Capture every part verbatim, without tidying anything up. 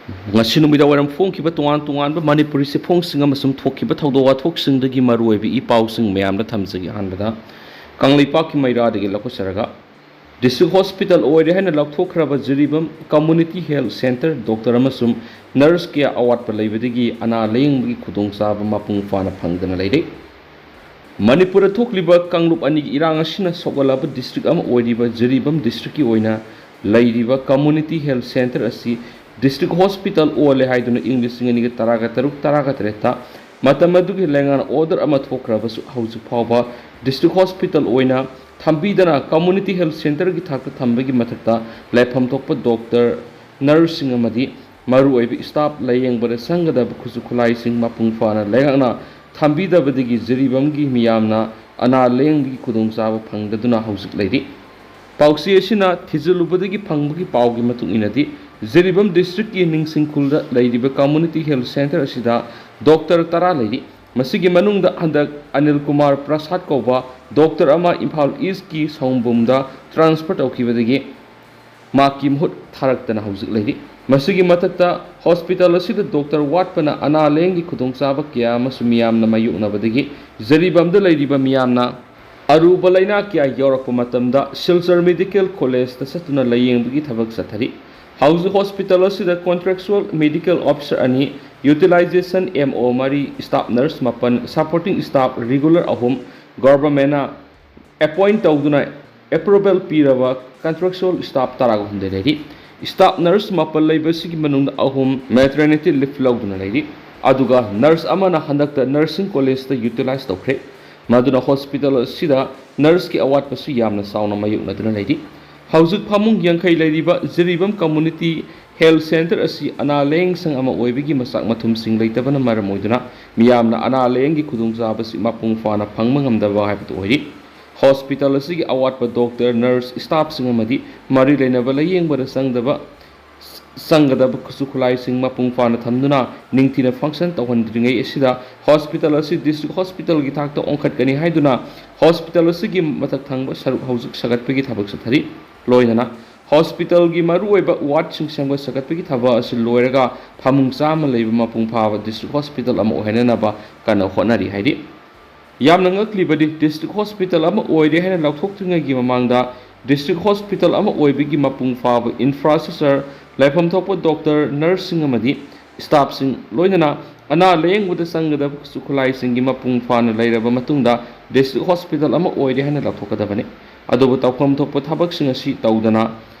ꯉꯁꯤ ꯅꯨꯃꯤꯗꯥꯡ ꯋꯥꯏꯔꯝ ꯐꯣꯡꯈꯤꯕ ꯇꯣꯉꯥꯟ ꯇꯣꯉꯥꯟꯕ ꯃꯅꯤꯄꯨꯔꯤ ꯆꯦꯐꯣꯡꯁꯤꯡ ꯑꯃꯁꯨꯡ ꯊꯣꯛꯈꯤꯕ ꯊꯧꯗꯣꯛ ꯋꯥꯊꯣꯛꯁꯤꯡꯗꯒꯤ ꯃꯔꯨꯑꯣꯏꯕ ꯏ ꯄꯥꯎꯁꯤꯡ ꯃꯌꯥꯝꯗ ꯊꯝꯖꯒꯦ꯫ ꯑꯍꯥꯟꯕꯗ ꯀꯪꯂꯩꯄꯥꯛꯀꯤ ꯃꯩꯔꯥꯗꯒꯤ ꯂꯧꯈꯠꯆꯔꯒ, ꯗꯤꯁꯇ꯭ꯔꯤꯛ ꯍꯣꯁꯄꯤꯇꯥꯜ ꯑꯣꯏꯔꯦ ꯍꯥꯏꯅ ꯂꯥꯎꯊꯣꯛꯈ꯭ꯔꯕ Jiribam community health centre doctor ꯑꯃꯁꯨꯡ ꯅꯔꯁ ꯀꯌꯥ ꯑꯋꯥꯠꯄ ꯂꯩꯕꯗꯒꯤ ꯑꯅꯥ ꯂꯥꯌꯦꯡꯕꯒꯤ ꯈꯨꯗꯣꯡꯆꯥꯕ ꯃꯄꯨꯡ ꯐꯥꯅ ꯐꯪꯗꯅ ꯂꯩꯔꯦ꯫ ꯃꯅꯤꯄꯨꯔꯗ ꯊꯣꯛꯂꯤꯕ ꯀꯥꯡꯂꯨꯞ ꯑꯅꯤꯒꯤ ꯏꯔꯥꯡ ꯑꯁꯤꯅ ꯁꯣꯛꯍꯜꯂꯕ ꯗꯤꯁꯇ꯭ꯔꯤꯛ ꯑꯃ ꯑꯣꯏꯔꯤꯕ ꯖꯤꯔꯤꯕꯥꯝ ꯗꯤꯁꯇ꯭ꯔꯤꯛꯀꯤ ꯑꯣꯏꯅ ꯂꯩꯔꯤꯕ ꯀꯝꯃꯨꯅꯤꯇꯤ ꯍꯦꯜꯊ ꯁꯦꯟꯇꯔ ꯑꯁꯤ ꯗꯤꯁꯇ꯭ꯔꯤꯛ ꯍꯣꯁꯄꯤꯇꯥꯜ ꯑꯣꯜꯂꯦ ꯍꯥꯏꯗꯨꯅ ꯏꯪ ꯂꯤꯁꯤꯡ ꯑꯅꯤꯒ ꯇꯔꯥꯒ ꯇꯔꯨꯛ ꯇꯔꯥꯒ ꯇꯔꯦꯠꯇ ꯃꯇꯝ ꯑꯗꯨꯒꯤ ꯂꯩꯉꯥꯛꯅ ꯑꯣꯔꯗꯔ ꯑꯃ ꯊꯣꯛꯈ꯭ꯔꯕꯁꯨ, ꯍꯧꯖꯤꯛ ꯐꯥꯎꯕ ꯗꯤꯁꯇ꯭ꯔꯤꯛ ꯍꯣꯁꯄꯤꯇꯥꯜ ꯑꯣꯏꯅ ꯊꯝꯕꯤꯗꯅ ꯀꯝꯃꯨꯅꯤꯇꯤ ꯍꯦꯜꯊ ꯁꯦꯟꯇꯔꯒꯤ ꯊꯥꯛꯇ ꯊꯝꯕꯒꯤ ꯃꯊꯛꯇ ꯂꯩꯐꯝ ꯊꯣꯛꯄ ꯗꯣꯛꯇꯔ, ꯅꯔꯁꯁꯤꯡ ꯑꯃꯗꯤ ꯃꯔꯨꯑꯣꯏꯕ ꯁ꯭ꯇꯥꯐ ꯂꯥꯌꯦꯡꯕꯗ ꯆꯪꯒꯗꯕ ꯈꯨꯠꯁꯨ ꯈꯨꯠꯂꯥꯏꯁꯤꯡ ꯃꯄꯨꯡ ꯐꯥꯅ ꯂꯩꯉꯥꯛꯅ ꯊꯝꯕꯤꯗꯕꯗꯒꯤ ꯖꯤꯔꯤꯕꯥꯝꯒꯤ ꯃꯤꯌꯥꯝꯅ ꯑꯅꯥ ꯂꯥꯌꯦꯡꯕꯒꯤ ꯈꯨꯗꯣꯡꯆꯥꯕ ꯐꯪꯗꯗꯨꯅ ꯍꯧꯖꯤꯛ ꯂꯩꯔꯤ꯫ ꯄꯥꯎꯆꯦ ꯑꯁꯤꯅ ꯊꯤꯖꯤꯜꯂꯨꯕꯗꯒꯤ ꯐꯪꯕꯒꯤ ꯄꯥꯎꯒꯤ ꯃꯇꯨꯡ ꯏꯟꯅꯗꯤ, ꯖꯤꯔꯤꯕꯥꯝ ꯗꯤꯁꯇ꯭ꯔꯤꯛꯀꯤ ꯅꯤꯡꯁꯤꯡꯈꯨꯜꯗ ꯂꯩꯔꯤꯕ ꯀꯝꯃꯨꯅꯤꯇꯤ ꯍꯦꯜꯊ ꯁꯦꯟꯇꯔ ꯑꯁꯤꯗ ꯗꯣꯛꯇꯔ ꯇꯔꯥ ꯂꯩꯔꯤ꯫ ꯃꯁꯤꯒꯤ ꯃꯅꯨꯡꯗ ꯍꯟꯗꯛ ꯑꯅꯤꯜ ꯀꯨꯃꯥꯔ ꯄ꯭ꯔꯁꯥꯗ ꯀꯧꯕ ꯗꯣꯛꯇꯔ ꯑꯃ ꯏꯝꯐꯥꯜ ꯏꯁꯀꯤ ꯁꯥꯋꯨꯝꯕꯨꯡꯗ ꯇ꯭ꯔꯥꯟꯁꯐꯔ ꯇꯧꯈꯤꯕꯗꯒꯤ ꯃꯍꯥꯛꯀꯤ ꯃꯍꯨꯠ ꯊꯥꯔꯛꯇꯅ ꯍꯧꯖꯤꯛ ꯂꯩꯔꯤ꯫ ꯃꯁꯤꯒꯤ ꯃꯊꯛꯇ, ꯍꯣꯁꯄꯤꯇꯥꯜ ꯑꯁꯤꯗ ꯗꯣꯛꯇꯔ ꯋꯥꯠꯄꯅ ꯑꯅꯥ ꯂꯥꯌꯦꯡꯒꯤ ꯈꯨꯗꯣꯡꯆꯥꯕ ꯀꯌꯥ ꯑꯃꯁꯨ ꯃꯤꯌꯥꯝꯅ ꯃꯥꯌꯣꯛꯅꯕꯗꯒꯤ ꯖꯤꯔꯤꯕꯥꯝꯗ ꯂꯩꯔꯤꯕ ꯃꯤꯌꯥꯝꯅ ꯑꯔꯨꯕ ꯂꯥꯏꯅꯥ ꯀꯌꯥ ꯌꯥꯎꯔꯛꯄ ꯃꯇꯝꯗ ꯁꯤꯜꯆꯔ ꯃꯦꯗꯤꯀꯦꯜ ꯀꯣꯂꯦꯖꯇ ꯆꯠꯇꯨꯅ ꯂꯥꯌꯦꯡꯕꯒꯤ ꯊꯕꯛ ꯆꯠꯊꯔꯤ꯫ ꯍꯧꯖꯤꯛ ꯍꯣꯁꯄꯤꯇꯥꯜ ꯑꯁꯤꯗ ꯀꯣꯟꯇ꯭ꯔꯦꯛꯆꯨꯑꯦꯜ ꯃꯦꯗꯤꯀꯦꯜ ꯑꯣꯐꯤꯁꯥꯔ ꯑꯅꯤ, ꯌꯨꯇꯤꯂꯥꯏꯖꯦꯁꯟ ꯑꯦꯝ ꯑꯣ ꯃꯔꯤ, ꯁ꯭ꯇꯥꯐ ꯅꯔꯁ ꯃꯥꯄꯟ, ꯁꯄꯣꯔꯇꯤꯡ ꯁ꯭ꯇꯥꯐ ꯔꯤꯒꯨꯂꯔ ꯑꯍꯨꯝ, ꯒꯚꯔꯟꯃꯦꯟꯠꯅ ꯑꯦꯄꯣꯏꯟꯠ ꯇꯧꯗꯨꯅ ꯑꯦꯄ꯭ꯔꯨꯚꯦꯜ ꯄꯤꯔꯕ ꯀꯟꯇ꯭ꯔꯦꯛꯆꯨꯑꯦꯜ ꯁ꯭ꯇꯥꯐ ꯇꯔꯥꯒ ꯍꯨꯝꯗꯣꯏ ꯂꯩꯔꯤ꯫ ꯁ꯭ꯇꯥꯐ ꯅꯔꯁ ꯃꯥꯄꯟ ꯂꯩꯕꯁꯤꯒꯤ ꯃꯅꯨꯡꯗ ꯑꯍꯨꯝ ꯃꯦꯇꯔꯅꯤꯇꯤ ꯂꯤꯚ ꯂꯧꯗꯨꯅ ꯂꯩꯔꯤ꯫ ꯑꯗꯨꯒ ꯅꯔꯁ ꯑꯃꯅ ꯍꯟꯗꯛꯇ ꯅꯔꯁꯤꯡ ꯀꯣꯂꯦꯖꯇ ꯌꯨꯇꯤꯂꯥꯏꯖ ꯇꯧꯈ꯭ꯔꯦ꯫ ꯃꯗꯨꯅ ꯍꯣꯁꯄꯤꯇꯥꯜ ꯑꯁꯤꯗ ꯅꯔꯁꯀꯤ ꯑꯋꯥꯠꯄꯁꯨ ꯌꯥꯝꯅ ꯆꯥꯎꯅ ꯃꯥꯌꯣꯛꯅꯗꯨꯅ ꯂꯩꯔꯤ꯫ ꯍꯧꯖꯤꯛ ꯐꯃꯨꯡ ꯌꯥꯡꯈꯩ ꯂꯩꯔꯤꯕ ꯖꯤꯔꯤꯕꯥꯝ ꯀꯝꯃꯨꯅꯤꯇꯤ ꯍꯦꯜꯊ ꯁꯦꯟꯇꯔ ꯑꯁꯤ ꯑꯅꯥ ꯂꯥꯌꯦꯡ ꯁꯪ ꯑꯃ ꯑꯣꯏꯕꯒꯤ ꯃꯆꯥꯛ ꯃꯊꯨꯝꯁꯤꯡ ꯂꯩꯇꯕꯅ ꯃꯔꯝ ꯑꯣꯏꯗꯨꯅ ꯃꯤꯌꯥꯝꯅ ꯑꯅꯥ ꯂꯥꯌꯦꯡꯒꯤ ꯈꯨꯗꯣꯡꯆꯥꯕꯁꯤ ꯃꯄꯨꯡ ꯐꯥꯅ ꯐꯪꯕ ꯉꯝꯗꯕ ꯍꯥꯏꯕꯗꯨ ꯑꯣꯏꯔꯤ꯫ ꯍꯣꯁꯄꯤꯇꯥꯜ ꯑꯁꯤꯒꯤ ꯑꯋꯥꯠꯄ ꯗꯣꯛꯇꯔ, ꯅꯔꯁ, ꯁ꯭ꯇꯥꯐꯁꯤꯡ ꯑꯃꯗꯤ ꯃꯔꯤ ꯂꯩꯅꯕ ꯂꯥꯌꯦꯡꯕꯗ ꯆꯪꯗꯕ, ꯆꯪꯒꯗꯕ ꯈꯨꯠꯁꯨ ꯈꯨꯠꯂꯥꯏꯁꯤꯡ ꯃꯄꯨꯡ ꯐꯥꯅ ꯊꯝꯗꯨꯅ ꯅꯤꯡꯊꯤꯅ ꯐꯪꯁꯟ ꯇꯧꯍꯟꯗ꯭ꯔꯤꯉꯩ ꯑꯁꯤꯗ ꯍꯣꯁꯄꯤꯇꯥꯜ ꯑꯁꯤ ꯗꯤꯁꯇ꯭ꯔꯤꯛ ꯍꯣꯁꯄꯤꯇꯥꯜꯒꯤ ꯊꯥꯛꯇ ꯑꯣꯟꯈꯠꯀꯅꯤ ꯍꯥꯏꯗꯨꯅ ꯍꯣꯁꯄꯤꯇꯥꯜ ꯑꯁꯤꯒꯤ ꯃꯊꯛ ꯊꯪꯕ ꯁꯔꯨꯛ ꯍꯧꯖꯤꯛ ꯁꯥꯒꯠꯄꯒꯤ ꯊꯕꯛ ꯆꯠꯊꯔꯤ꯫ ꯂꯣꯏꯅꯅ ꯍꯣꯁꯄꯤꯇꯥꯜꯒꯤ ꯃꯔꯨꯑꯣꯏꯕ ꯋꯥꯔꯗꯁꯤꯡ ꯁꯦꯝꯒꯠ ꯁꯥꯒꯠꯄꯒꯤ ꯊꯕꯛ ꯑꯁꯤ ꯂꯣꯏꯔꯒ ꯐꯃꯨꯡ ꯆꯥꯝꯃ ꯂꯩꯕ ꯃꯄꯨꯡ ꯐꯥꯕ ꯗꯤꯁꯇ꯭ꯔꯤꯛ ꯍꯣꯁꯄꯤꯇꯥꯜ ꯑꯃ ꯑꯣꯏꯍꯟꯅꯅꯕ ꯀꯟꯅ ꯍꯣꯠꯅꯔꯤ ꯍꯥꯏꯔꯤ꯫ ꯌꯥꯝꯅ ꯉꯛꯂꯤꯕꯗꯤ, ꯗꯤꯁꯇ꯭ꯔꯤꯛ ꯍꯣꯁꯄꯤꯇꯥꯜ ꯑꯃ ꯑꯣꯏꯔꯦ ꯍꯥꯏꯅ ꯂꯥꯎꯊꯣꯛꯇ꯭ꯔꯤꯉꯩꯒꯤ ꯃꯃꯥꯡꯗ ꯗꯤꯁꯇ꯭ꯔꯤꯛ ꯍꯣꯁꯄꯤꯇꯥꯜ ꯑꯃ ꯑꯣꯏꯕꯒꯤ ꯃꯄꯨꯡ ꯐꯥꯕ ꯏꯟꯐ꯭ꯔꯥꯁ꯭ꯇ꯭ꯔꯛꯆꯔ, ꯂꯩꯐꯝ ꯊꯣꯛꯄ ꯗꯣꯛꯇꯔ, ꯅꯔꯁꯁꯤꯡ ꯑꯃꯗꯤ ꯁ꯭ꯇꯥꯐꯁꯤꯡ, ꯂꯣꯏꯅꯅ ꯑꯅꯥ ꯂꯥꯌꯦꯡꯕꯗ ꯆꯪꯒꯗꯕ ꯈꯨꯠꯁꯨ ꯈꯨꯠꯂꯥꯏꯁꯤꯡꯒꯤ ꯃꯄꯨꯡ ꯐꯥꯅ ꯂꯩꯔꯕ ꯃꯇꯨꯡꯗ ꯗꯤꯁꯇ꯭ꯔꯤꯛ ꯍꯣꯁꯄꯤꯇꯥꯜ ꯑꯃ ꯑꯣꯏꯔꯦ ꯍꯥꯏꯅ ꯂꯥꯎꯊꯣꯛꯀꯗꯕꯅꯤ꯫ ꯑꯗꯨꯕꯨ ꯇꯧꯐꯝ ꯊꯣꯛꯄ ꯊꯕꯛꯁꯤꯡ ꯑꯁꯤ ꯇꯧꯗꯅ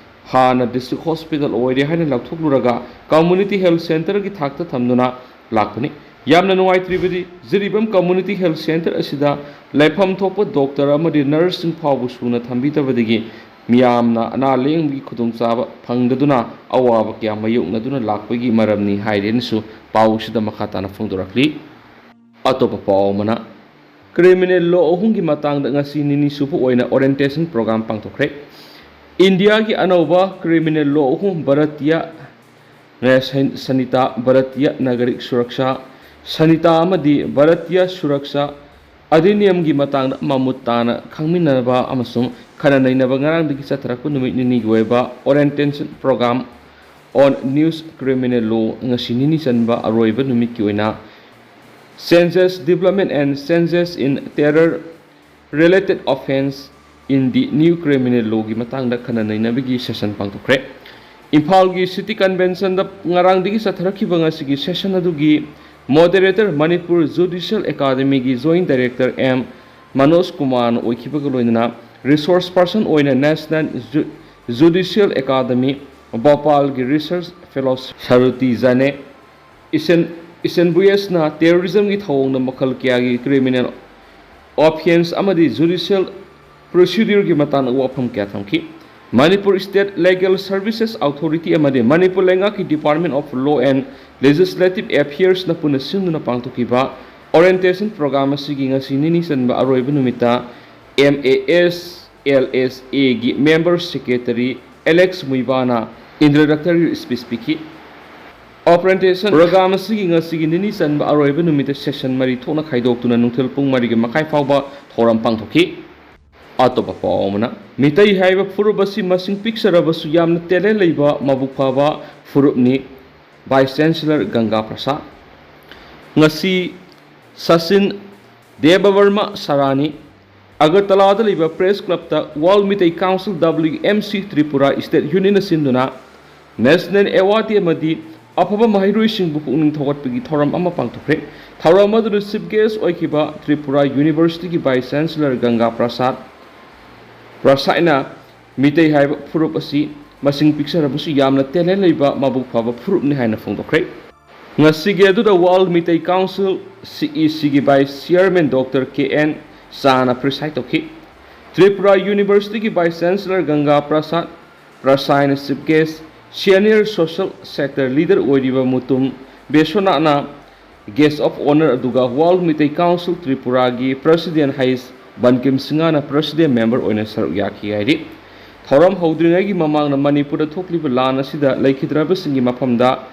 ꯍꯥꯟꯅ ꯗꯤꯁꯇ꯭ꯔꯤꯛ ꯍꯣꯁꯄꯤꯇꯥꯜ ꯑꯣꯏꯔꯦ ꯍꯥꯏꯅ ꯂꯥꯎꯊꯣꯛꯂꯨꯔꯒ ꯀꯝꯃ꯭ꯌꯨꯅꯤꯇꯤ ꯍꯦꯜꯊ ꯁꯦꯟꯇꯔꯒꯤ ꯊꯥꯛꯇ ꯊꯝꯗꯨꯅ ꯂꯥꯛꯄꯅꯤ꯫ ꯌꯥꯝꯅ ꯅꯨꯡꯉꯥꯏꯇ꯭ꯔꯤꯕꯗꯤ, ꯖꯤꯔꯤꯕꯥꯝ ꯀꯝꯃ꯭ꯌꯨꯅꯤꯇꯤ ꯍꯦꯜꯊ ꯁꯦꯟꯇꯔ ꯑꯁꯤꯗ ꯂꯩꯐꯝ ꯊꯣꯛꯄ ꯗꯣꯛꯇꯔ ꯑꯃꯗꯤ ꯅꯔꯁꯁꯤꯡ ꯐꯥꯎꯕ ꯁꯨꯅ ꯊꯝꯕꯤꯗꯕꯗꯒꯤ ꯃꯤꯌꯥꯝꯅ ꯑꯅꯥ ꯂꯥꯌꯦꯡꯕꯒꯤ ꯈꯨꯗꯣꯡꯆꯥꯕ ꯐꯪꯗꯗꯨꯅ ꯑꯋꯥꯕ ꯀꯌꯥ ꯃꯥꯌꯣꯛꯅꯗꯨꯅ ꯂꯥꯛꯄꯒꯤ ꯃꯔꯝꯅꯤ ꯍꯥꯏꯔꯦꯅꯁꯨ ꯄꯥꯎ ꯑꯁꯤꯗ ꯃꯈꯥ ꯇꯥꯅ ꯐꯣꯡꯗꯣꯔꯛꯂꯤ꯫ ꯑꯇꯣꯞꯄ ꯄꯥꯎ ꯑꯃꯅ, ꯀ꯭ꯔꯤꯃꯤꯅꯦꯜ ꯂꯣ ꯑꯍꯨꯝꯒꯤ ꯃꯇꯥꯡꯗ ꯉꯁꯤ ꯅꯤꯅꯤ ꯁꯨꯕ ꯑꯣꯏꯅ ꯑꯣꯔꯤꯌꯦꯟꯇꯦꯁꯟ ꯄ꯭ꯔꯣꯒ꯭ꯔꯥꯝ ꯄꯥꯡꯊꯣꯛꯈ꯭ꯔꯦ꯫ ꯏꯟꯗꯤꯌꯥꯒꯤ ꯑꯅꯧꯕ ꯀ꯭ꯔꯤꯃꯤꯅꯦꯜ ꯂꯣ ꯑꯍꯨꯝ, ꯚꯥꯔꯇꯤꯌ ꯅ꯭ꯌꯥꯌ ꯁꯟ-, ꯁꯟꯍꯤꯇꯥ, ꯚꯥꯔꯇꯤꯌ ꯅꯥꯒꯔꯤꯛ ꯁꯨꯔꯛꯁꯥ ꯁꯟꯍꯤꯇꯥ ꯑꯃꯗꯤ ꯚꯥꯔꯇꯤꯌ ꯁꯨꯔꯛꯁꯥ ꯑꯙꯤꯅꯤꯌꯝꯒꯤ ꯃꯇꯥꯡꯗ ꯃꯃꯨꯠ ꯇꯥꯅ ꯈꯪꯃꯤꯟꯅꯕ ꯑꯃꯁꯨꯡ ꯈꯟꯅ ꯅꯩꯅꯕ ꯉꯔꯥꯡꯗꯒꯤ ꯆꯠꯊꯔꯛꯄ ꯅꯨꯃꯤꯠ ꯅꯤꯅꯤꯒꯤ ꯑꯣꯏꯕ ꯑꯣꯔꯤꯌꯦꯟꯇꯦꯁꯟ ꯄ꯭ꯔꯣꯒ꯭ꯔꯥꯝ ꯑꯣꯟ ꯅ꯭ꯌꯨꯁ ꯀ꯭ꯔꯤꯃꯤꯅꯦꯜ ꯂꯣ ꯉꯁꯤ ꯅꯤꯅꯤ ꯆꯟꯕ ꯑꯔꯣꯏꯕ ꯅꯨꯃꯤꯠꯀꯤ ꯑꯣꯏꯅ Changes, Development and Changes in Terror Related Offence in the New Criminal Law ꯒꯤ ꯃꯇꯥꯡꯗ ꯈꯟꯅ ꯅꯩꯅꯕꯒꯤ ꯁꯦꯁꯟ ꯄꯥꯡꯊꯣꯛꯈ꯭ꯔꯦ꯫ ꯏꯝꯐꯥꯜꯒꯤ ꯁꯤꯇꯤ ꯀꯟꯚꯦꯟꯁꯟꯗ ꯉꯔꯥꯡꯗꯒꯤ ꯆꯠꯊꯔꯛꯈꯤꯕ ꯉꯁꯤꯒꯤ ꯁꯦꯁꯟ ꯑꯗꯨꯒꯤ ꯃꯣꯗꯦꯔꯦꯇꯔ ꯃꯅꯤꯄꯨꯔ ꯖꯨꯗꯤꯁꯤꯌꯦꯜ ꯑꯦꯀꯥꯗꯃꯤꯒꯤ ꯖꯣꯏꯟꯠ ꯗꯥꯏꯔꯦꯛꯇꯔ ꯑꯦꯝ ꯃꯅꯣꯖ ꯀꯨꯃꯥꯔꯅ ꯑꯣꯏꯈꯤꯕꯒ ꯂꯣꯏꯅꯅ ꯔꯤꯁꯣꯔꯁ ꯄꯔꯁꯟ ꯑꯣꯏꯅ ꯅꯦꯁꯅꯦꯜ ꯖꯨ-, ꯖꯨꯗꯤꯁꯤꯌꯦꯜ ꯑꯦꯀꯥꯗꯃꯤ ꯚꯣꯄꯥꯜꯒꯤ ꯔꯤꯁꯔꯆ ꯐꯦꯂꯣ ꯁꯥꯔꯨꯇꯤ ꯖꯥꯅꯦ, ꯏꯁꯦꯟ, ꯏꯁꯦꯟꯕꯨꯌꯦꯁꯅ ꯇꯦꯔꯣꯔꯤꯖꯝꯒꯤ ꯊꯧꯑꯣꯡꯗ ꯃꯈꯜ ꯀꯌꯥꯒꯤ ꯀ꯭ꯔꯤꯃꯤꯅꯦꯜ ꯑꯣꯐꯦꯟꯁ ꯑꯃꯗꯤ ꯖꯨꯗꯤꯁꯤꯌꯦꯜ ꯄ꯭ꯔꯣꯁꯤꯗ꯭ꯌꯨꯔꯒꯤ ꯃꯇꯥꯡꯗ ꯋꯥꯐꯝ ꯀꯌꯥ ꯊꯝꯈꯤ꯫ Manipur state legal services authority ꯑꯃꯗꯤ ꯃꯅꯤꯄꯨꯔ ꯂꯩꯉꯥꯛꯀꯤ department of law and legislative ꯑꯦꯐꯤꯌꯔꯁꯅ ꯄꯨꯟꯅ ꯁꯤꯟꯗꯨꯅ ꯄꯥꯡꯊꯣꯛꯈꯤꯕ ꯑꯣꯔꯤꯌꯦꯟꯇꯦꯁꯟ ꯄ꯭ꯔꯣꯒ꯭ꯔꯥꯝ ꯑꯁꯤꯒꯤ ꯉꯁꯤ ꯅꯤꯅꯤ ꯆꯟꯕ ꯑꯔꯣꯏꯕ ꯅꯨꯃꯤꯠꯇ ꯑꯦꯝ ꯑꯦ ꯑꯦꯁ ꯑꯦꯜ ꯑꯦꯁ ꯑꯦꯒꯤ ꯃꯦꯝꯕꯔ ꯁꯦꯀ꯭ꯔꯦꯇꯔꯤ ꯑꯦꯂꯦꯛꯁ ꯃꯨꯏꯕꯥꯅ ꯏꯟꯇ꯭ꯔꯣꯗꯛꯇꯔꯤ ꯁ꯭ꯄꯤꯆ ꯄꯤꯈꯤ꯫ ꯑꯣꯔꯤꯌꯦꯟꯇꯦꯁꯟ ꯄ꯭ꯔꯣꯒ꯭ꯔꯥꯝ ꯑꯁꯤꯒꯤ ꯉꯁꯤꯒꯤ ꯅꯤꯅꯤ ꯆꯟꯕ ꯑꯔꯣꯏꯕ ꯅꯨꯃꯤꯠꯇ ꯁꯦꯁꯟ ꯃꯔꯤ ꯊꯣꯛꯅ ꯈꯥꯏꯗꯣꯛꯇꯨꯅ ꯅꯨꯡꯊꯤꯜ ꯄꯨꯡ ꯃꯔꯤꯒꯤ ꯃꯈꯥꯏ ꯐꯥꯎꯕ ꯊꯧꯔꯝ ꯄꯥꯡꯊꯣꯛꯈꯤ꯫ ꯑꯇꯣꯞꯄ ꯄꯥꯎ ꯑꯃꯅ, ꯃꯤꯇꯩ ꯍꯥꯏꯕ ꯐꯨꯔꯨꯞ ꯑꯁꯤ ꯃꯁꯤꯡ ꯄꯤꯛꯆꯔꯕꯁꯨ ꯌꯥꯝꯅ talent ꯂꯩꯕ ꯃꯕꯨꯛ ꯐꯕ ꯐꯨꯔꯨꯞꯅꯤ꯫ Vice Chancellor ꯒꯪꯒꯥ ꯄ꯭ꯔꯁꯥꯗ꯫ ꯉꯁꯤ ꯁꯆꯤꯟ ꯗꯦꯕꯕꯔꯃ ꯁꯔꯥꯅꯤ꯫ ꯑꯒꯔꯇꯂꯥꯗ ꯂꯩꯕ Press Clubꯇ World Meitei Council, W M C, Tripura State Unionꯅ ꯁꯤꯟꯗꯨꯅ National Award Day ꯑꯃꯗꯤ ꯑꯐꯕ ꯃꯍꯩꯔꯣꯏꯁꯤꯡꯕꯨ ꯄꯨꯛꯅꯤꯡ ꯊꯧꯒꯠꯄꯒꯤ ꯊꯧꯔꯝ ꯑꯃ ꯄꯥꯡꯊꯣꯛꯈ꯭ꯔꯦ꯫ ꯊꯧꯔꯝ ꯑꯗꯨꯗ Chief Guest ꯑꯣꯏꯈꯤꯕ Tripura Universityꯒꯤ Vice Chancellor ꯒꯪꯒꯥ ꯄ꯭ꯔꯁꯥꯗ ꯄ꯭ꯔꯁꯥꯗꯅ ꯃꯤꯇꯩ ꯍꯥꯏꯕ ꯐꯨꯔꯨꯞ ꯑꯁꯤ ꯃꯁꯤꯡ ꯄꯤꯛꯆꯔꯕꯁꯨ ꯌꯥꯝꯅ talent ꯂꯩꯕ ꯃꯕꯨꯛ ꯐꯕ ꯐꯨꯔꯨꯞꯅꯤ ꯍꯥꯏꯅ ꯐꯣꯡꯗꯣꯛꯈ꯭ꯔꯦ꯫ ꯉꯁꯤꯒꯤ ꯑꯗꯨꯗ World Meitei Council, CECꯒꯤ Vice Chairman Doctor K N ꯁꯥꯍꯅ preside ꯇꯧꯈꯤ꯫ Tripura Universityꯒꯤ Vice Chancellor ꯒꯪꯒꯥ ꯄ꯭ꯔꯁꯥꯗ ꯄ꯭ꯔꯁꯥꯗꯅ Chief Guest, Senior Social Sector Leader ꯑꯣꯏꯔꯤꯕ ꯃꯨꯇꯨꯝ ꯕꯤꯁ꯭ꯋꯅꯥꯊꯅ Guest of Honour, ꯑꯗꯨꯒ World ꯃꯤꯇꯩ Council Tripuraꯒꯤ President ꯍꯩꯁ ꯕꯟꯀꯤꯝ ꯁꯤꯡꯍꯅ President Member ꯑꯣꯏꯅ ꯁꯔꯨꯛ ꯌꯥꯈꯤ ꯍꯥꯏꯔꯤ꯫ ꯊꯧꯔꯝ ꯍꯧꯗ꯭ꯔꯤꯉꯩꯒꯤ ꯃꯃꯥꯡꯗ ꯃꯅꯤꯄꯨꯔꯗ ꯊꯣꯛꯂꯤꯕ ꯂꯥꯟ ꯑꯁꯤꯗ ꯂꯩꯈꯤꯗ꯭ꯔꯕꯁꯤꯡꯒꯤ ꯃꯐꯝꯗ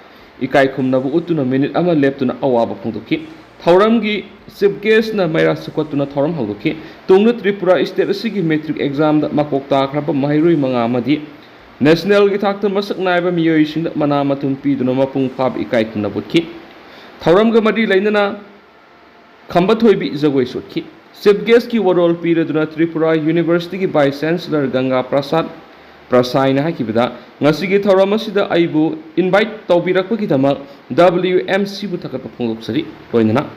ꯏꯀꯥꯏ ꯈꯨꯝꯅꯕ ꯎꯠꯇꯨꯅ ꯃꯤꯅꯤꯠ ꯑꯃ ꯂꯦꯞꯇꯨꯅ ꯑꯋꯥꯕ ꯐꯣꯡꯗꯣꯛꯈꯤ꯫ ꯊꯧꯔꯝꯒꯤ Chief Guestꯅ ꯃꯩꯔꯥ ꯁꯛꯀꯠꯇꯨꯅ ꯊꯧꯔꯝ ꯍꯧꯗꯣꯛꯈꯤ꯫ ꯇꯨꯡꯗ Tripura State ꯑꯁꯤꯒꯤ matric examꯗ ꯃꯀꯣꯛ ꯇꯥꯈ꯭ꯔꯕ ꯃꯍꯩꯔꯣꯏ ꯃꯉꯥ ꯑꯃꯗꯤ Nationalꯒꯤ ꯊꯥꯛꯇ ꯃꯁꯛ ꯅꯥꯏꯕ ꯃꯤꯑꯣꯏꯁꯤꯡꯗ ꯃꯅꯥ ꯃꯊꯨꯝ ꯄꯤꯗꯨꯅ ꯃꯄꯨꯡ ꯐꯥꯕ ꯏꯀꯥꯏ ꯈꯨꯝꯅꯕ ꯎꯠꯈꯤ꯫ ꯊꯧꯔꯝꯒ ꯃꯔꯤ ꯂꯩꯅꯅ ꯈꯝꯕ ꯊꯣꯏꯕꯤ ꯖꯒꯣꯏꯁꯨ ꯎꯠꯈꯤ꯫ Chief Guestꯀꯤ ꯋꯥꯔꯣꯜ ꯄꯤꯔꯗꯨꯅ Tripura Universityꯒꯤ Vice Chancellor ꯒꯪꯒꯥ ꯄ꯭ꯔꯁꯥꯗ ꯄ꯭ꯔꯁꯥꯗꯅ ꯍꯥꯏꯈꯤꯕꯗ, ꯉꯁꯤꯒꯤ ꯊꯧꯔꯝ ꯑꯁꯤꯗ ꯑꯩꯕꯨ invite ꯇꯧꯕꯤꯔꯛꯄꯒꯤꯗꯃꯛ WMCꯕꯨ ꯊꯥꯒꯠꯄ ꯐꯣꯡꯗꯣꯛꯆꯔꯤ꯫ ꯂꯣꯏꯅꯅ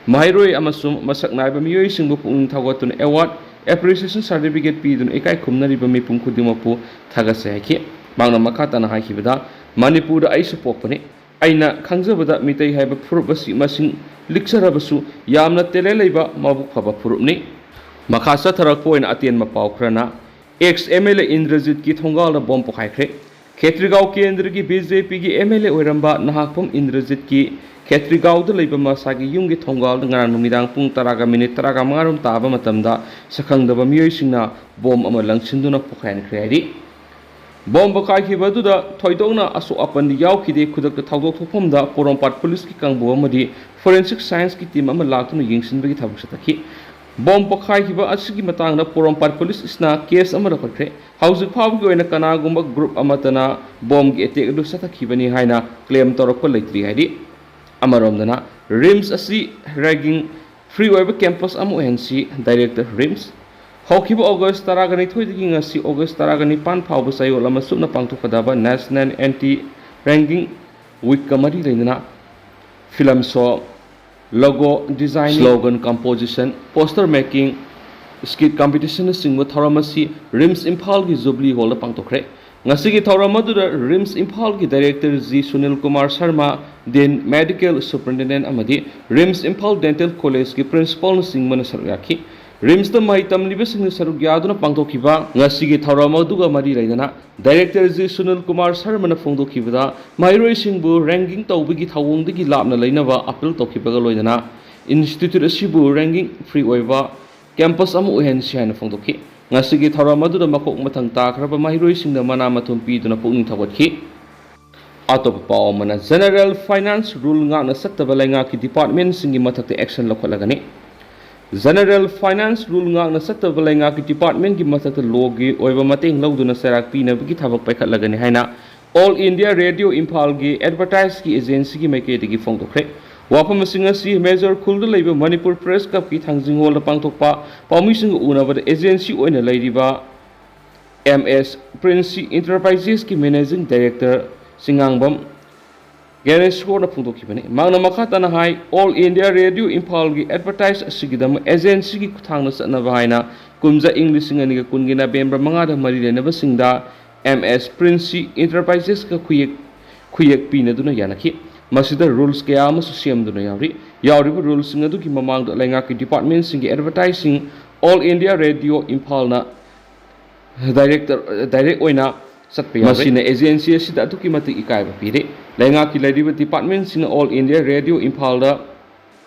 ꯃꯍꯩꯔꯣꯏ ꯑꯃꯁꯨꯡ ꯃꯁꯛ ꯅꯥꯏꯕ ꯃꯤꯑꯣꯏꯁꯤꯡꯕꯨ ꯄꯨꯛꯅꯤꯡ ꯊꯧꯒꯠꯇꯨꯅ award, appreciation certificate ꯄꯤꯗꯨꯅ ꯏꯀꯥꯏ ꯈꯨꯝꯅꯔꯤꯕ ꯃꯤꯄꯨꯝ ꯈꯨꯗꯤꯡꯃꯛꯄꯨ ꯊꯥꯒꯠꯆꯩ ꯍꯥꯏꯈꯤ꯫ ꯃꯍꯥꯛꯅ ꯃꯈꯥ ꯇꯥꯅ ꯍꯥꯏꯈꯤꯕꯗ, ꯃꯅꯤꯄꯨꯔꯗ ꯑꯩꯁꯨ ꯄꯣꯛꯄꯅꯤ꯫ ꯑꯩꯅ ꯈꯪꯖꯕꯗ ꯃꯤꯇꯩ ꯍꯥꯏꯕ ꯐꯨꯔꯨꯞ ꯑꯁꯤ ꯃꯁꯤꯡ ꯂꯤꯛꯆꯔꯕꯁꯨ ꯌꯥꯝꯅ talent ꯂꯩꯕ ꯃꯕꯨꯛ ꯐꯕ ꯐꯨꯔꯨꯞꯅꯤ꯫ ꯃꯈꯥ ꯆꯠꯊꯔꯛꯄ ꯑꯣꯏꯅ ꯑꯇꯦꯟꯕ ꯄꯥꯎ ꯈꯔꯅ, ex MLA ꯏꯟꯗ꯭ꯔꯖꯤꯠꯀꯤ ꯊꯣꯡꯒꯥꯜꯗ ꯕꯣꯝ ꯄꯣꯈꯥꯏꯈ꯭ꯔꯦ꯫ ꯈꯦꯇ꯭ꯔꯤꯒꯥꯎ ꯀꯦꯟꯗ꯭ꯔꯒꯤ BJPꯒꯤ MLA ꯑꯣꯏꯔꯝꯕ ꯅꯍꯥꯛꯄꯝ ꯏꯟꯗ꯭ꯔꯖꯤꯠꯀꯤ ꯈꯦꯇ꯭ꯔꯤꯒꯥꯎꯗ ꯂꯩꯕ ꯃꯁꯥꯒꯤ ꯌꯨꯝꯒꯤ ꯊꯣꯡꯒꯥꯜꯗ ꯉꯔꯥꯡ ꯅꯨꯃꯤꯗꯥꯡ ꯄꯨꯡ ꯇꯔꯥꯒ ꯃꯤꯅꯤꯠ ꯇꯔꯥꯃꯉꯥ ꯔꯣꯝ ꯇꯥꯕ ꯃꯇꯝꯗ ꯁꯛꯈꯪꯗꯕ ꯃꯤꯑꯣꯏꯁꯤꯡꯅ ꯕꯣꯝ ꯑꯃ ꯂꯪꯁꯤꯟꯗꯨꯅ ꯄꯣꯈꯥꯏꯍꯟꯈ꯭ꯔꯦ ꯍꯥꯏꯔꯤ꯫ ꯕꯣꯝ ꯄꯣꯈꯥꯏꯈꯤꯕ ꯑꯗꯨꯗ ꯊꯣꯏꯗꯣꯛꯅ ꯑꯁꯣꯛ ꯑꯄꯟꯗꯤ ꯌꯥꯎꯈꯤꯗꯦ꯫ ꯈꯨꯗꯛꯇ ꯊꯧꯗꯣꯛ ꯊꯣꯛꯐꯝꯗ ꯄꯣꯔꯣꯝꯄꯥꯠ ꯄꯨꯂꯤꯁꯀꯤ ꯀꯥꯡꯕꯨ ꯑꯃꯗꯤ forensic scienceꯀꯤ team ꯑꯃ ꯂꯥꯛꯇꯨꯅ ꯌꯦꯡꯁꯤꯟꯕꯒꯤ ꯊꯕꯛ ꯆꯠꯊꯈꯤ꯫ ꯕꯣꯝ ꯄꯣꯈꯥꯏꯈꯤꯕ ꯑꯁꯤꯒꯤ ꯃꯇꯥꯡꯗ ꯄꯣꯔꯣꯝꯄꯥꯠ ꯄꯨꯂꯤꯁꯅ ꯀꯦꯁ ꯑꯃ ꯂꯧꯈꯠꯈ꯭ꯔꯦ꯫ ꯍꯧꯖꯤꯛ ꯐꯥꯎꯕꯒꯤ ꯑꯣꯏꯅ ꯀꯅꯥꯒꯨꯝꯕ ꯒ꯭ꯔꯨꯞ ꯑꯃꯠꯇꯅ ꯕꯣꯝꯒꯤ ꯑꯦꯇꯦꯛ ꯑꯗꯨ ꯆꯠꯊꯈꯤꯕꯅꯤ ꯍꯥꯏꯅ ꯀ꯭ꯂꯦꯝ ꯇꯧꯔꯛꯄ ꯂꯩꯇ꯭ꯔꯤ ꯍꯥꯏꯔꯤ꯫ ꯑꯃꯔꯣꯝꯗꯅ ꯔꯤꯝꯁ ꯑꯁꯤ ꯔꯦꯒꯤꯡ ꯐ꯭ꯔꯤ ꯑꯣꯏꯕ ꯀꯦꯝꯄꯁ ꯑꯃ ꯑꯣꯏꯍꯟꯁꯤ, ꯗꯥꯏꯔꯦꯛꯇꯔ, ꯔꯤꯝꯁ꯫ ꯍꯧꯈꯤꯕ ꯑꯣꯒꯁ ꯇꯔꯥꯒ ꯅꯤꯊꯣꯏꯗꯒꯤ ꯉꯁꯤ ꯑꯣꯒꯁ ꯇꯔꯥꯒ ꯅꯤꯄꯥꯟ ꯐꯥꯎꯕ ꯆꯌꯣꯜ ꯑꯃ ꯆꯨꯞꯅ ꯄꯥꯡꯊꯣꯛꯀꯗꯕ ꯅꯦꯁꯅꯦꯜ ꯑꯦꯟꯇꯤ ꯔꯦꯒꯤꯡ ꯋꯤꯛꯀ ꯃꯔꯤ ꯂꯩꯅꯅ film show, logo design, slogan composition, poster making, skit ꯀꯝꯄꯤꯇꯤꯁꯟꯅꯆꯤꯡꯕ ꯊꯧꯔꯝ ꯑꯁꯤ ꯔꯤꯝꯁ ꯏꯝꯐꯥꯜꯒꯤ ꯖꯨꯕꯂꯤ ꯍꯣꯜꯗ ꯄꯥꯡꯊꯣꯛꯈ꯭ꯔꯦ꯫ ꯉꯁꯤꯒꯤ ꯊꯧꯔꯝ ꯑꯗꯨꯗ ꯔꯤꯝꯁ ꯏꯝꯐꯥꯜꯒꯤ ꯗꯥꯏꯔꯦꯛꯇꯔ ꯖꯤ ꯁꯨꯅꯤꯜ ꯀꯨꯃꯥꯔ ꯁꯔꯃ, ꯗꯤꯟ, ꯃꯦꯗꯤꯀꯦꯜ ꯁꯨꯄꯔꯤꯟꯇꯦꯟꯗꯦꯟ ꯑꯃꯗꯤ ꯔꯤꯝꯁ ꯏꯝꯐꯥꯜ ꯗꯦꯟꯇꯦꯜ ꯀꯣꯂꯦꯖꯀꯤ ꯄ꯭ꯔꯤꯟꯁꯤꯄꯥꯜꯅꯆꯤꯡꯕꯅ ꯁꯔꯨꯛ ꯌꯥꯈꯤ꯫ ꯔꯤꯝꯁꯇ ꯃꯍꯩ ꯇꯝꯂꯤꯕꯁꯤꯡꯅ ꯁꯔꯨꯛ ꯌꯥꯗꯨꯅ ꯄꯥꯡꯊꯣꯛꯈꯤꯕ ꯉꯁꯤꯒꯤ ꯊꯧꯔꯝ ꯑꯗꯨꯒ ꯃꯔꯤ ꯂꯩꯅꯅ ꯗꯥꯏꯔꯦꯛꯇꯔ ꯖꯤ ꯁꯨꯅꯤꯜ ꯀꯨꯃꯥꯔ ꯁꯔꯃꯅ ꯐꯣꯡꯗꯣꯛꯈꯤꯕꯗ, ꯃꯍꯩꯔꯣꯏꯁꯤꯡꯕꯨ ꯔꯦꯡꯀꯤꯡ ꯇꯧꯕꯒꯤ ꯊꯧꯑꯣꯡꯗꯒꯤ ꯂꯥꯞꯅ ꯂꯩꯅꯕ ꯑꯄꯤꯜ ꯇꯧꯈꯤꯕꯒ ꯂꯣꯏꯅꯅ ꯏꯟꯁꯇꯤꯇ꯭ꯌꯨꯠ ꯑꯁꯤꯕꯨ ꯔꯦꯡꯀꯤꯡ ꯐ꯭ꯔꯤ ꯑꯣꯏꯕ ꯀꯦꯝꯄꯁ ꯑꯃ ꯑꯣꯏꯍꯟꯁꯤ ꯍꯥꯏꯅ ꯐꯣꯡꯗꯣꯛꯈꯤ꯫ ꯉꯁꯤꯒꯤ ꯊꯧꯔꯝ ꯑꯗꯨꯗ ꯃꯀꯣꯛ ꯃꯊꯪ ꯇꯥꯈ꯭ꯔꯕ ꯃꯍꯩꯔꯣꯏꯁꯤꯡꯗ ꯃꯅꯥ ꯃꯊꯨꯝ ꯄꯤꯗꯨꯅ ꯄꯨꯛꯅꯤꯡ ꯊꯧꯒꯠꯈꯤ꯫ ꯑꯇꯣꯞꯄ ꯄꯥꯎ ꯑꯃꯅ, ꯖꯦꯅꯔꯦꯜ ꯐꯥꯏꯅꯥꯟꯁ ꯔꯨꯜ ꯉꯥꯛꯅ ꯆꯠꯇꯕ ꯂꯩꯉꯥꯛꯀꯤ ꯗꯤꯄꯥꯔꯠꯃꯦꯟꯁꯤꯡꯒꯤ ꯃꯊꯛꯇ ꯑꯦꯛꯁꯟ ꯂꯧꯈꯠꯂꯒꯅꯤ꯫ ꯖꯦꯅꯔꯦꯜ ꯐꯥꯏꯅꯥꯟꯁ ꯔꯨꯜ ꯉꯥꯛꯅ ꯆꯠꯇꯕ ꯂꯩꯉꯥꯛꯀꯤ ꯗꯤꯄꯥꯔꯠꯃꯦꯟꯒꯤ ꯃꯊꯛꯇ ꯂꯣꯒꯤ ꯑꯣꯏꯕ ꯃꯇꯦꯡ ꯂꯧꯗꯨꯅ ꯆꯩꯔꯥꯛ ꯄꯤꯅꯕꯒꯤ ꯊꯕꯛ ꯄꯥꯏꯈꯠꯂꯒꯅꯤ ꯍꯥꯏꯅ ꯑꯣꯜ ꯏꯟꯗꯤꯌꯥ ꯔꯦꯗꯤꯑꯣ ꯏꯝꯐꯥꯜꯒꯤ ꯑꯦꯗꯚꯔꯇꯥꯏꯖꯀꯤ ꯑꯦꯖꯦꯟꯁꯤꯒꯤ ꯃꯥꯏꯀꯩꯗꯒꯤ ꯐꯣꯡꯗꯣꯛꯈ꯭ꯔꯦ꯫ ꯋꯥꯐꯝꯁꯤꯡ ꯑꯁꯤ ꯃꯦꯖꯔ ꯈꯨꯜꯗ ꯂꯩꯕ ꯃꯅꯤꯄꯨꯔ ꯄ꯭ꯔꯦꯁ ꯀ꯭ꯂꯕꯀꯤ ꯊꯥꯡꯖꯤꯡ ꯍꯣꯜꯗ ꯄꯥꯡꯊꯣꯛꯄ ꯄꯥꯎꯃꯤꯁꯤꯡꯒ ꯎꯅꯕꯗ ꯑꯦꯖꯦꯟꯁꯤ ꯑꯣꯏꯅ ꯂꯩꯔꯤꯕ ꯑꯦꯝ ꯑꯦꯁ ꯄ꯭ꯔꯤꯟꯁꯤ ꯏꯟꯇꯔꯄ꯭ꯔꯥꯏꯖꯦꯁꯀꯤ ꯃꯦꯅꯦꯖꯤꯡ ꯗꯥꯏꯔꯦꯛꯇꯔ ꯆꯤꯉꯥꯡꯕꯝ ꯒꯦꯅꯦꯁꯣꯔꯅ ꯐꯣꯡꯗꯣꯛꯈꯤꯕꯅꯤ꯫ ꯃꯍꯥꯛꯅ ꯃꯈꯥ ꯇꯥꯅ ꯍꯥꯏ, ꯑꯣꯜ ꯏꯟꯗꯤꯌꯥ ꯔꯦꯗꯤꯑꯣ ꯏꯝꯐꯥꯜꯒꯤ ꯑꯦꯗꯚꯔꯇꯥꯏꯖ ꯑꯁꯤꯒꯤꯗꯃꯛ ꯑꯦꯖꯦꯟꯁꯤꯒꯤ ꯈꯨꯠꯊꯥꯡꯗ ꯆꯠꯅꯕ ꯍꯥꯏꯅ ꯀꯨꯝꯖꯥ ꯏꯪ ꯂꯤꯁꯤꯡ ꯑꯅꯤꯒ ꯀꯨꯟꯒꯤ ꯅꯕꯦꯝꯕꯔ ꯃꯉꯥꯗ ꯃꯔꯤ ꯂꯩꯅꯕꯁꯤꯡꯗ ꯑꯦꯝ ꯑꯦꯁ ꯄ꯭ꯔꯤꯟꯁꯤ ꯏꯟꯇꯔꯄ꯭ꯔꯥꯏꯖꯦꯁꯀ ꯈꯨꯌꯦꯛ, ꯈꯨꯌꯦꯛ ꯄꯤꯅꯗꯨꯅ ꯌꯥꯅꯈꯤ꯫ ꯃꯁꯤꯗ ꯔꯨꯜꯁ ꯀꯌꯥ ꯑꯃꯁꯨ ꯁꯦꯝꯗꯨꯅ ꯌꯥꯎꯔꯤ꯫ ꯌꯥꯎꯔꯤꯕ ꯔꯨꯜꯁꯤꯡ ꯑꯗꯨꯒꯤ ꯃꯃꯥꯡꯗ ꯂꯩꯉꯥꯛꯀꯤ ꯗꯤꯄꯥꯔꯠꯃꯦꯟꯁꯤꯡꯒꯤ ꯑꯦꯗꯚꯔꯇꯥꯏꯖꯁꯤꯡ ꯑꯣꯜ ꯏꯟꯗꯤꯌꯥ ꯔꯦꯗꯤꯑꯣ ꯏꯝꯐꯥꯜꯅ ꯗꯥꯏꯔꯦꯛꯇꯔ, ꯗꯥꯏꯔꯦꯛ ꯑꯣꯏꯅ ꯆꯠꯄ ꯌꯥꯎꯔꯦ꯫ ꯃꯁꯤꯅ ꯑꯦꯖꯦꯟꯁꯤ ꯑꯁꯤꯗ ꯑꯗꯨꯛꯀꯤ ꯃꯇꯤꯛ ꯏꯀꯥꯏꯕ ꯄꯤꯔꯦ꯫ ꯂꯩꯉꯥꯛꯀꯤ ꯂꯩꯔꯤꯕ ꯗꯤꯄꯥꯔꯠꯃꯦꯟꯁꯤꯡꯅ ꯑꯣꯜ ꯏꯟꯗꯤꯌꯥ ꯔꯦꯗꯤꯑꯣ ꯏꯝꯐꯥꯜꯗ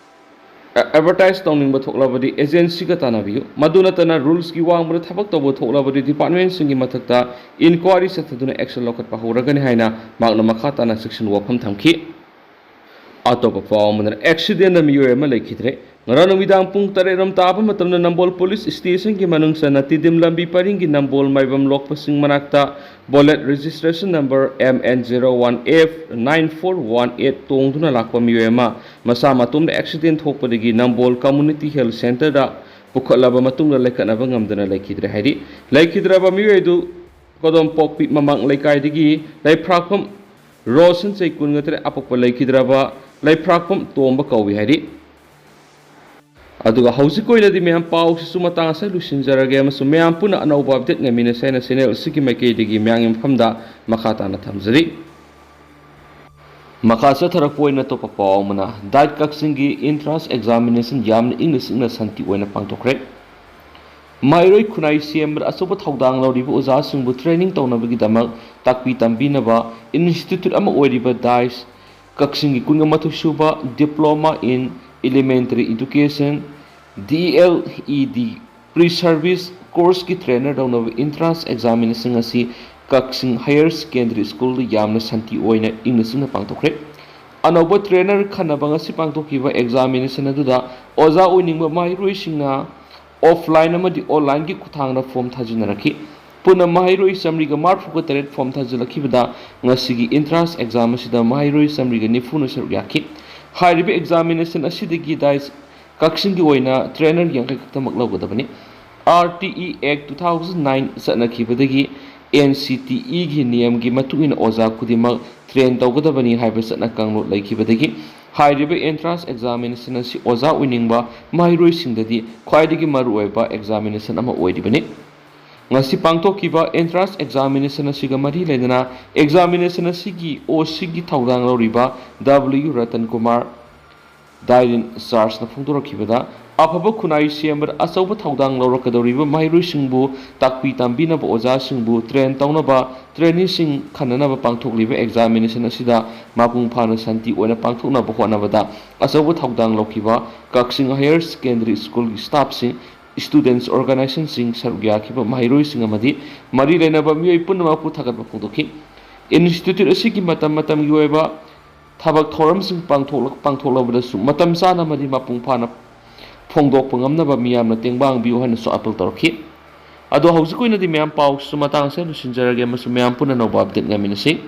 ꯑꯦ-, ꯑꯦꯗꯚꯔꯇꯥꯏꯖ ꯇꯧꯅꯤꯡꯕ ꯊꯣꯛꯂꯕꯗꯤ ꯑꯦꯖꯦꯟꯁꯤꯒ ꯇꯥꯟꯅꯕꯤꯌꯨ꯫ ꯃꯗꯨ ꯅꯠꯇꯅ ꯔꯨꯜꯁꯀꯤ ꯋꯥꯡꯃꯗ ꯊꯕꯛ ꯇꯧꯕ ꯊꯣꯛꯂꯕꯗꯤ ꯗꯤꯄꯥꯔꯠꯃꯦꯟꯁꯤꯡꯒꯤ ꯃꯊꯛꯇ ꯏꯟꯀ꯭ꯋꯥꯏꯔꯤ ꯆꯠꯊꯗꯨꯅ ꯑꯦꯛꯁꯟ ꯂꯧꯈꯠꯄ ꯍꯧꯔꯒꯅꯤ ꯍꯥꯏꯅ ꯃꯍꯥꯛꯅ ꯃꯈꯥ ꯇꯥꯅ ꯆꯦꯛꯁꯤꯟ ꯋꯥꯐꯝ ꯊꯝꯈꯤ꯫ ꯑꯇꯣꯞꯄ ꯄꯥꯎ ꯑꯃꯗꯅ, ꯑꯦꯛꯁꯤꯗꯦꯟꯗ ꯃꯤꯑꯣꯏ ꯑꯃ ꯂꯩꯈꯤꯗ꯭ꯔꯦ꯫ ꯉꯔꯥꯡ ꯅꯨꯃꯤꯗꯥꯡ ꯄꯨꯡ ꯇꯔꯦꯠ ꯔꯣꯝ ꯇꯥꯕ ꯃꯇꯝꯗ ꯅꯝꯕꯣꯜ ꯄꯨꯂꯤꯁ ꯁ꯭ꯇꯦꯁꯟꯒꯤ ꯃꯅꯨꯡ ꯆꯟꯅ ꯇꯤꯗꯤꯝ ꯂꯝꯕꯤ ꯄꯔꯤꯡꯒꯤ ꯅꯝꯕꯣꯜ ꯃꯥꯏꯕꯝ ꯂꯣꯛꯄꯁꯤꯡ ꯃꯅꯥꯛꯇ bullet registration number M N zero one F nine four one eight ꯇꯣꯡꯗꯨꯅ ꯂꯥꯛꯄ ꯃꯤꯑꯣꯏ ꯑꯃ ꯃꯁꯥ ꯃꯇꯣꯝꯗ ꯑꯦꯛꯁꯤꯗꯦꯟ ꯊꯣꯛꯄꯗꯒꯤ ꯅꯝꯕꯣꯜ ꯀꯝꯃ꯭ꯌꯨꯅꯤꯇꯤ ꯍꯦꯜꯊ ꯁꯦꯟꯇꯔꯗ ꯄꯨꯈꯠꯂꯕ ꯃꯇꯨꯡꯗ ꯂꯩꯈꯠꯅꯕ ꯉꯝꯗꯅ ꯂꯩꯈꯤꯗ꯭ꯔꯦ ꯍꯥꯏꯔꯤ꯫ ꯂꯩꯈꯤꯗ꯭ꯔꯕ ꯃꯤꯑꯣꯏ ꯑꯗꯨ ꯀꯣꯗꯣꯝꯄꯣꯛꯄꯤ ꯃꯃꯥꯡ ꯂꯩꯀꯥꯏꯗꯒꯤ ꯂꯩꯐ꯭ꯔꯥꯛꯐꯝ ꯔꯣꯁꯟ ꯆꯍꯤ ꯀꯨꯟꯒ ꯇꯔꯦꯠ ꯑꯄꯣꯛꯄ ꯂꯩꯈꯤꯗ꯭ꯔꯕ ꯂꯩꯐ꯭ꯔꯥꯛꯐꯝ ꯇꯣꯝꯕ ꯀꯧꯏ ꯍꯥꯏꯔꯤ꯫ ꯑꯗꯨꯒ ꯍꯧꯖꯤꯛꯀꯤ ꯑꯣꯏꯅꯗꯤ ꯃꯌꯥꯝ ꯄꯥꯎꯁꯤꯁꯨ ꯃꯇꯥꯡ ꯑꯁꯤꯗ ꯂꯣꯏꯁꯤꯟꯖꯔꯒꯦ ꯑꯃꯁꯨꯡ ꯃꯌꯥꯝ ꯄꯨꯟꯅ ꯑꯅꯧꯕ ꯑꯞꯗꯦꯠ ꯉꯥꯏꯃꯤꯟꯅꯁꯦ ꯍꯥꯏꯅ ꯆꯦꯅꯦꯜ ꯑꯁꯤꯒꯤ ꯃꯥꯏꯀꯩꯗꯒꯤ ꯃꯌꯥꯝꯒꯤ ꯃꯐꯝꯗ ꯃꯈꯥ ꯇꯥꯅ ꯊꯝꯖꯔꯤ꯫ ꯃꯈꯥ ꯆꯠꯊꯔꯛꯄ ꯑꯣꯏꯅ ꯑꯇꯣꯞꯄ ꯄꯥꯎ ꯑꯃꯅ, ꯗꯥꯏꯠ ꯀꯛꯆꯤꯡꯒꯤ ꯏꯟꯇ꯭ꯔꯥꯟꯁ ꯑꯦꯛꯖꯥꯃꯤꯅꯦꯁꯟ ꯌꯥꯝꯅ ꯏꯪꯅ ꯆꯤꯛꯅ ꯁꯥꯟꯇꯤ ꯑꯣꯏꯅ ꯄꯥꯡꯊꯣꯛꯈ꯭ꯔꯦ꯫ ꯃꯍꯩꯔꯣꯏ ꯈꯨꯟꯅꯥꯏ ꯁꯦꯝꯕꯗ ꯑꯆꯧꯕ ꯊꯧꯗꯥꯡ ꯂꯧꯔꯤꯕ ꯑꯣꯖꯥꯁꯤꯡꯕꯨ ꯇ꯭ꯔꯦꯅꯤꯡ ꯇꯧꯅꯕꯒꯤꯗꯃꯛ ꯇꯥꯛꯄꯤ ꯇꯝꯕꯤꯅꯕ ꯏꯟꯁꯇꯤꯇ꯭ꯌꯨꯠ ꯑꯃ ꯑꯣꯏꯔꯤꯕ ꯗꯥꯏꯁ ꯀꯛꯆꯤꯡꯒꯤ ꯀꯨꯟꯒ ꯃꯥꯊꯣꯏ ꯁꯨꯕ Diploma in Elementary Education, D E L E D, Pre-Service Courseꯀꯤ ꯇ꯭ꯔꯦꯅꯔ ꯇꯧꯅꯕ ꯏꯟꯇ꯭ꯔꯥꯟꯁ ꯑꯦꯛꯖꯥꯃꯤꯅꯦꯁꯟ ꯑꯁꯤ ꯀꯛꯆꯤꯡ ꯍꯥꯌꯔ ꯁꯦꯀꯦꯟꯗꯔꯤ ꯁ꯭ꯀꯨꯜꯗ ꯌꯥꯝꯅ ꯁꯥꯟꯇꯤ ꯑꯣꯏꯅ ꯏꯪꯅ ꯆꯤꯛꯅ ꯄꯥꯡꯊꯣꯛꯈ꯭ꯔꯦ꯫ ꯑꯅꯧꯕ ꯇ꯭ꯔꯦꯅꯔ ꯈꯟꯅꯕ ꯉꯁꯤ ꯄꯥꯡꯊꯣꯛꯈꯤꯕ ꯑꯦꯛꯖꯥꯃꯤꯅꯦꯁꯟ ꯑꯗꯨꯗ ꯑꯣꯖꯥ ꯑꯣꯏꯅꯤꯡꯕ ꯃꯍꯩꯔꯣꯏꯁꯤꯡꯅ ꯑꯣꯐꯂꯥꯏꯟ ꯑꯃꯗꯤ ꯑꯣꯟꯂꯥꯏꯟꯒꯤ ꯈꯨꯠꯊꯥꯡꯗ ꯐꯣꯝ ꯊꯥꯖꯤꯟꯅꯔꯛꯈꯤ꯫ ꯄꯨꯟꯅ ꯃꯍꯩꯔꯣꯏ ꯆꯥꯃꯔꯤꯒ ꯃꯔꯤꯐꯨꯒ ꯇꯔꯦꯠ ꯐꯣꯝ ꯊꯥꯖꯤꯜꯂꯛꯈꯤꯕꯗ ꯉꯁꯤꯒꯤ ꯏꯟꯇ꯭ꯔꯥꯟꯁ ꯑꯦꯛꯖꯥꯝ ꯑꯁꯤꯗ ꯃꯍꯩꯔꯣꯏ ꯆꯥꯃꯔꯤꯒ ꯅꯤꯐꯨꯅ ꯁꯔꯨꯛ ꯌꯥꯈꯤ꯫ ꯍꯥꯏꯔꯤꯕ ꯑꯦꯛꯖꯥꯃꯤꯅꯦꯁꯟ ꯑꯁꯤꯗꯒꯤ ꯗꯥꯏꯁ ꯀꯛꯆꯤꯡꯒꯤ ꯑꯣꯏꯅ ꯇ꯭ꯔꯦꯅꯔ ꯌꯥꯡꯈꯩ ꯈꯛꯇꯃꯛ ꯂꯧꯒꯗꯕꯅꯤ꯫ R T E Act two thousand nine ꯆꯠꯅꯈꯤꯕꯗꯒꯤ N C T Eꯒꯤ ꯅꯤꯌꯝꯒꯤ ꯃꯇꯨꯡ ꯏꯟꯅ ꯑꯣꯖꯥ ꯈꯨꯗꯤꯡꯃꯛ ꯇ꯭ꯔꯦꯟ ꯇꯧꯒꯗꯕꯅꯤ ꯍꯥꯏꯕ ꯆꯠꯅ ꯀꯥꯡꯂꯣꯟ ꯂꯩꯈꯤꯕꯗꯒꯤ ꯍꯥꯏꯔꯤꯕ ꯑꯦꯟꯇ꯭ꯔꯥꯟꯁ ꯑꯦꯛꯖꯥꯃꯤꯅꯦꯁꯟ ꯑꯁꯤ ꯑꯣꯖꯥ ꯑꯣꯏꯅꯤꯡꯕ ꯃꯍꯩꯔꯣꯏꯁꯤꯡꯗꯗꯤ ꯈ꯭ꯋꯥꯏꯗꯒꯤ ꯃꯔꯨꯑꯣꯏꯕ ꯑꯦꯛꯖꯥꯃꯤꯅꯦꯁꯟ ꯑꯃ ꯑꯣꯏꯔꯤꯕꯅꯤ꯫ ꯉꯁꯤ ꯄꯥꯡꯊꯣꯛꯈꯤꯕ ꯑꯦꯟꯇ꯭ꯔꯥꯟꯁ ꯑꯦꯛꯖꯥꯃꯤꯅꯦꯁꯟ ꯑꯁꯤꯒ ꯃꯔꯤ ꯂꯩꯅꯅ ꯑꯦꯛꯖꯥꯃꯤꯅꯦꯁꯟ ꯑꯁꯤꯒꯤ ꯑꯣ ꯁꯤꯒꯤ ꯊꯧꯗꯥꯡ ꯂꯧꯔꯤꯕ W ꯔꯇꯟ ꯀꯨꯃꯥꯔ, ꯗꯥꯏꯠ ꯏꯟ ꯆꯥꯔꯖꯅ ꯐꯣꯡꯗꯣꯔꯛꯈꯤꯕꯗ, ꯑꯐꯕ ꯈꯨꯟꯅꯥꯏ ꯁꯦꯝꯕꯗ ꯑꯆꯧꯕ ꯊꯧꯗꯥꯡ ꯂꯧꯔꯛꯀꯗꯧꯔꯤꯕ ꯃꯍꯩꯔꯣꯏꯁꯤꯡꯕꯨ ꯇꯥꯛꯄꯤ ꯇꯝꯕꯤꯅꯕ ꯑꯣꯖꯥꯁꯤꯡꯕꯨ ꯇ꯭ꯔꯦꯟ ꯇꯧꯅꯕ ꯇ꯭ꯔꯦꯅꯤꯁꯤꯡ ꯈꯟꯅꯅꯕ ꯄꯥꯡꯊꯣꯛꯂꯤꯕ ꯑꯦꯛꯖꯥꯃꯤꯅꯦꯁꯟ ꯑꯁꯤꯗ ꯃꯄꯨꯡ ꯐꯥꯅ ꯁꯥꯟꯇꯤ ꯑꯣꯏꯅ ꯄꯥꯡꯊꯣꯛꯅꯕ ꯍꯣꯠꯅꯕꯗ ꯑꯆꯧꯕ ꯊꯧꯗꯥꯡ ꯂꯧꯈꯤꯕ ꯀꯛꯆꯤꯡ ꯍꯥꯌꯔ ꯁꯦꯀꯦꯟꯗꯔꯤ ꯁ꯭ꯀꯨꯜꯒꯤ ꯁ꯭ꯇꯥꯐꯁꯤꯡ, ꯁ꯭ꯇꯨꯗꯦꯟꯠꯁ ꯑꯣꯔꯒꯅꯥꯏꯖꯦꯁꯟꯁꯤꯡ, ꯁꯔꯨꯛ ꯌꯥꯈꯤꯕ ꯃꯍꯩꯔꯣꯏꯁꯤꯡ ꯑꯃꯗꯤ ꯃꯔꯤ ꯂꯩꯅꯕ ꯃꯤꯑꯣꯏ ꯄꯨꯝꯅꯃꯛꯄꯨ ꯊꯥꯒꯠꯄ ꯐꯣꯡꯗꯣꯛꯈꯤ꯫ ꯏꯟꯁꯇꯤꯇ꯭ꯌꯨꯠ ꯑꯁꯤꯒꯤ ꯃꯇꯝ ꯃꯇꯝꯒꯤ ꯑꯣꯏꯕ ꯊꯕꯛ ꯊꯧꯔꯝꯁꯤꯡ ꯄꯥꯡꯊꯣꯛꯂ-, ꯄꯥꯡꯊꯣꯛꯂꯕꯗꯁꯨ ꯃꯇꯝ ꯆꯥꯅ ꯑꯃꯗꯤ ꯃꯄꯨꯡ ꯐꯥꯅ ꯐꯣꯡꯗꯣꯛꯄ ꯉꯝꯅꯕ ꯃꯤꯌꯥꯝꯅ ꯇꯦꯡꯕꯥꯡꯕꯤꯌꯨ ꯍꯥꯏꯅꯁꯨ ꯑꯥꯄꯤꯜ ꯇꯧꯔꯛꯈꯤ꯫ ꯑꯗꯣ ꯍꯧꯖꯤꯛ ꯑꯣꯏꯅꯗꯤ ꯃꯌꯥꯝ ꯄꯥꯎꯁꯨ ꯃꯇꯥꯡ ꯑꯁꯤꯗ ꯂꯣꯏꯁꯤꯟꯖꯔꯒꯦ ꯑꯃꯁꯨꯡ ꯃꯌꯥꯝ ꯄꯨꯟꯅ ꯑꯅꯧꯕ ꯑꯞꯗꯦꯠ ꯉꯥꯏꯃꯤꯟꯅꯁꯤ꯫